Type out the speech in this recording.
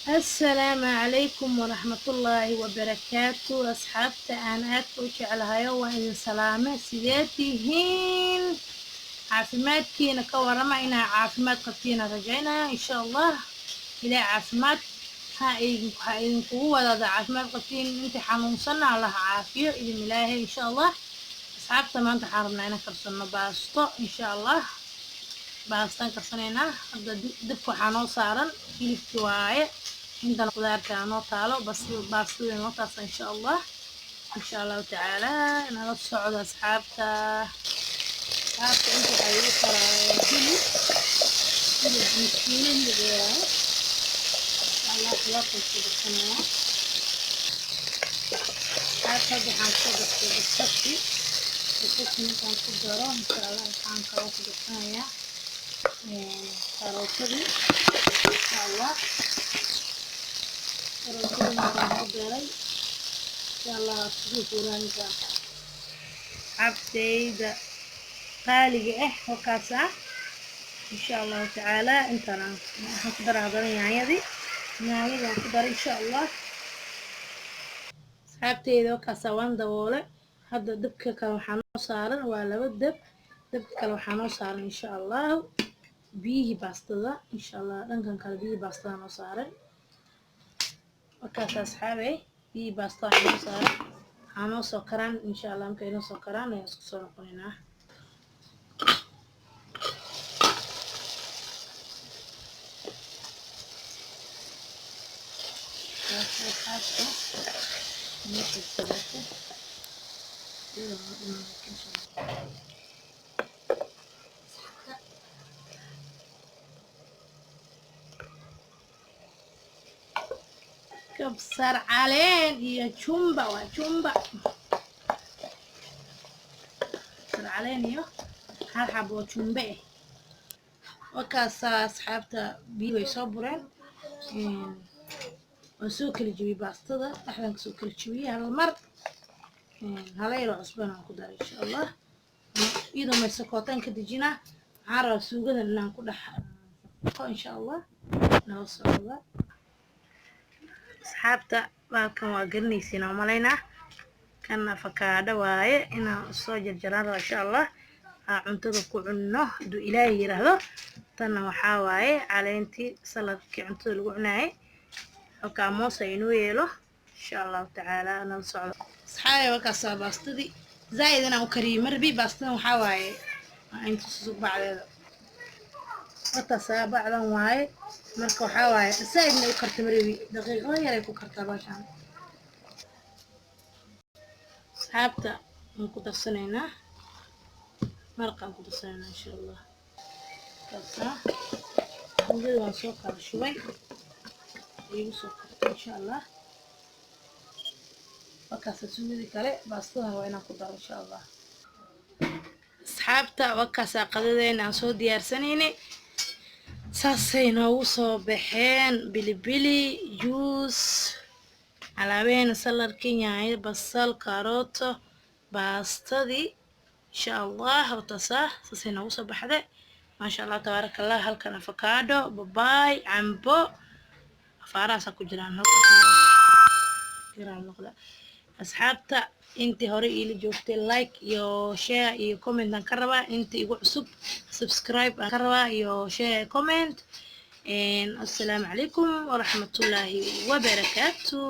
Assalaamu calaykum waraxmatullaahi wabarakaatu. Asxaabta aan aadka u jeclahayo, waa idin salaame. Sidee tihiin? Caafimaadkiina ka warama. Inaa caafimaad qabtiina rajaynaya, insha Allah. Ilaah caafimaad ha idinkugu wadaada, caafimaad qabtiin. Intii xanuunsanna Allah ha caafiyo, idin Ilaahay, insha Allah. Asxaabta, maanta waxaan rabnaa inaan karsano baasto, insha Allah. Baastaan karsanaynaa. Hadda dabka waxaa noo saaran hilibki waaye, intan qudaarta noo taalo, baastada noo taasa, insha Allah. Insha Allahu tacaala nala socdo, asxaabta. Asxaabta, inta waxaa igu karaayaa hilib, hilib miskiine, hilib waaye, insha Allah. Qudaarta isku darsanayaa, asxaabta. Hadda waxaan kusoo dartay basashii. Basashii markaan ku daro, insha Allah, waxaan kaloo ku darsanayaa karootadii, insha Allah. Karootadii markaan ku daray, insha Allah, isku fuuraanka. Asxaabtayda qaaliga ah, halkaas ah, insha Allahu tacaala. Intaan waxaan ku daray haddana yaanyadii, yaanyadii ku daray, insha Allah. Asxaabteyda, halkaasa waan daboole. Hadda dabka kale waxaa noo saaran, waa laba dab, dabka kale waxaa noo saaran, insha Allahu, biyihii baastada, insha Allah. Dhankan kale biyihii baastada noo saaran. Markaas, asxaabey, biyihii baastada noo saaran, waxaa noo soo karaan, insha Allah. Markay noo soo karaan ayaan isku soo noqonaynaa. Asxaabta, meesha salaata iyadoo noo dhiman, insha Allah. Kabsar caleen iyo jumba, waa jumba, kabsar caleen iyo hal xabo oo jumbe ah. Wakaasaa, asxaabta, biyo way soo bureen. Waan soo kala jebiyey baastada, dhexdan kasoo kala jebiyey hal mar. Hala yaroo cusbana waan ku daray, insha Allah. Iyadoo maysakootaan ka dejinaa. Waxaan rabaa suugadan inaan ku dhex dhaqo, insha Allah. Nala socda, asxaabta. Baalkan waa garanaysiin aan umalaynaa. Kan afakaadho waaye, inaan soo jarjaraan rabaa, insha Allah, aa cuntada ku cunno hadduu Ilaahay yiraahdo. Tanna waxaa waaye caleentii saladkii cuntada lagu cunaayay. Halkaa moos ay inoo yeelo, insha Allahu tacaala. Nala socdo, asxaabi. Wakaasaa baastadii. Zaa'id inaan u kariyey marbi. Baastadan waxaa waaye waa inta susug bacdeeda wataasaa, bacdan waaye. Marka waxaa waaye zaa'idna u karta marbi, daqiiqado yaray ku kartaa baashaan. Asxaabta, waan ku darsanaynaa, maraqaan ku darsanaynaa, insha Allah. Kaasaa suugada waan soo kala shubay, iigu soo kartay, insha Allah. Wakaasa suugadii kale baastadan waa inaan ku daro, insha Allah. Asxaabta, wakaasaa qadadeena aan soo diyaarsanaynay, saasay noogu soo baxeen: bilibili, juus, alaabeena, saladkii, yaanyo, basal, kaarooto, baastadii, insha Allah. Watasaa saasay noogu soo baxday, maasha Allah, tabaaraka Allah. Halkan afakaadho, babaay, cambo, afaarahaasaa ku jiraan halkaas noqda. Asxaabta, intii hore iila joogtay, like iyo share iyo comment aan ka rabaa. Inta igu cusub, subscribe aan ka rabaa iyo share iyo comment. Assalaamu calaykum waraxmatullaahi wabarakaatu.